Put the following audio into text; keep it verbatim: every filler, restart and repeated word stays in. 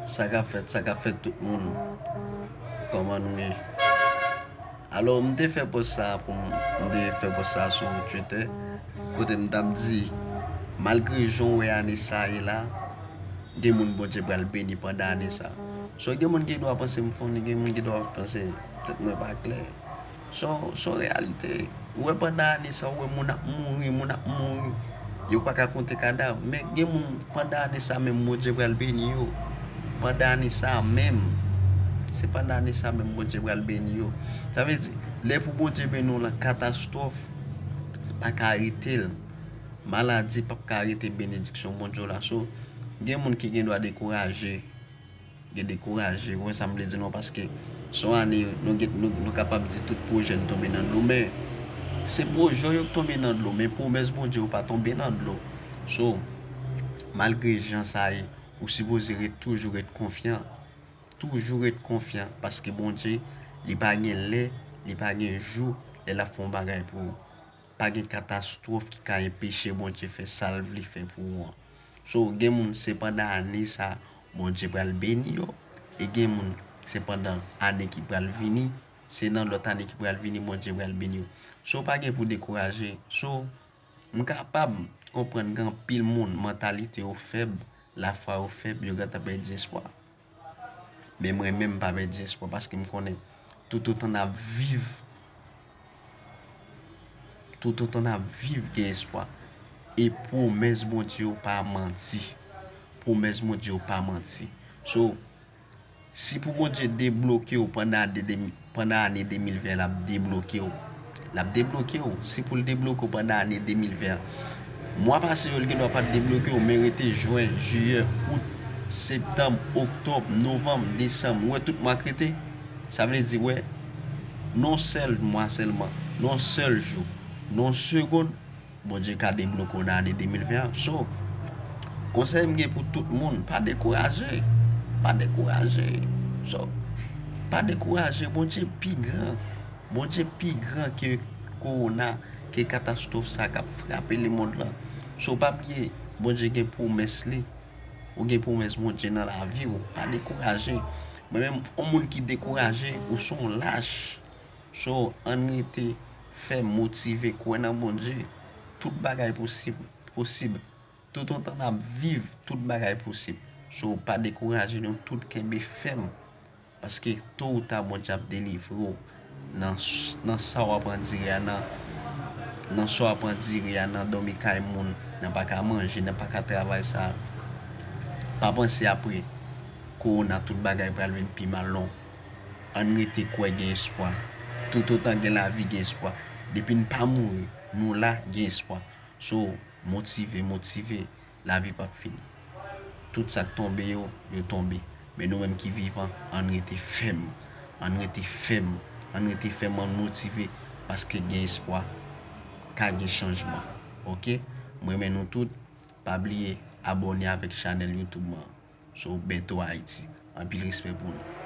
Sa k ap fèt, sa k ap fèt tout moun? Kòman nou ye? Alò, m te fè pòs sa pou m, m te fè pòs sa sou Twitter, kote m t ap di, malgre jan w wè ane sa ye la, gen moun Bondye pral beni pandan ane sa. So, gen moun ki dwa panse m funny, gen moun ki dwa panse tèt mwen pa klè. Se yon, se yon reyalite. Ou wè pandan ane sa, ou wè moun ap mouri, moun ap mouri. Yo pa ka konte kadav. Men gen moun pandan ane sa menm Bondye pral beni yo. Pandan ane sa menm. Se pandan ane sa menm Bondye pral beni yo. Sa vle di, lè pou Bondye beni w lan katastwòf pa ka arete l. Maladi p ap ka arete benediksyon Bondye w la. So, gen moun ki gen dwa dekouraje. Gen dekouraje, ou wè sa m vle di nou, paske se yon ane, nou gen, nou, nou kapab di tout pwojè n tonbe nan dlo, men se pwojè w yo k tonbe nan dlo, men pwomès Bondye yo pa tonbe nan dlo. So, malgre jan sa ye, ou sipoze ret, toujou ret konfyan. Toujou ret konfyan, paske Bondye, li pa gen lè, li pa gen jou, lè l ap fè yon bagay pou ou. Pa gen katastwòf ki ka enpeche Bondye fè sa l vle fè pou ou an. So, gen moun se pandan ane sa Bondye pral beni yo, e gen moun se pandan ane ki pral vini, se nan lòt ane ki pral vini Bondye pral beni yo. So, pa gen pou dekouraje. So, m kapab konprann gen anpil moun mantalite yo fèb, lafwa yo fèb, yo gentan pèdi espwa. Men mwen menm m pa pèdi espwa paske m konnen toutotan n ap viv, toutotan n ap viv gen espwa. E pwomès Bondye yo pa manti. Pwomès Bondye yo pa manti. So, si pou Bondye debloke w pandan ane de mil, pandan ane de mil ven, l ap debloke w. L ap debloke w. Si pou l debloke w pandan ane de mil ven an, mwa pase yo, l gen dwa pa t debloke w, men rete jen, jiyè, out, septanm, oktòb, novanm, desanm, ou wè tout mwa k rete. Sa vle di, wè, nan yon sèl mwa sèlman, nan yon sèl jou, nan yon segonn, Bondye ka debloke w nan ane de mil ven an. So, konsèy m gen pou tout moun, pa dekouraje. Pa dekouraje. So, pa dekouraje, Bondye pi gran. Bondye pi gran ke kowona, ke katastwòf sa k ap frape lemonn lan. So, pa bliye, Bondye gen pwomès li. Ou gen pwomès Bondye nan lavi w. Pa dekouraje. Mwen menm, yon moun ki dekouraje, ou se yon lach. So, ann rete fèm, motive, kwè nan Bondye. Tout bagay posib, posib. Toutotan n ap viv, tout bagay posib. So, pa dekouraje, nou tout kenbe fèm. Paske to ou ta, Bondye ap delivre w nan, nan sa w ap andire a, nan, nan sa w ap andire a, nan dòmi kay moun, nan pa ka manje, nan pa ka travay sa. Pa panse apre kowona, tout bagay pral vin pi mal, non. Ann rete kwè gen espwa. Toutotan gen lavi, gen espwa. Depi n pa mouri, nou la, gen espwa. So, motive, motive. Lavi p ap fini. Tout sa k tonbe yo, yo tonbe. Men nou menm ki vivan, ann rete fèm. Ann rete fèm. Ann rete fèm, ann motive. Paske gen espwa. Ka gen chanjman. Oke? M renmen nou tout. Pa bliye abòne avèk chanèl YouTube mwen. So, Bento Haiti. Anpil respè pou nou.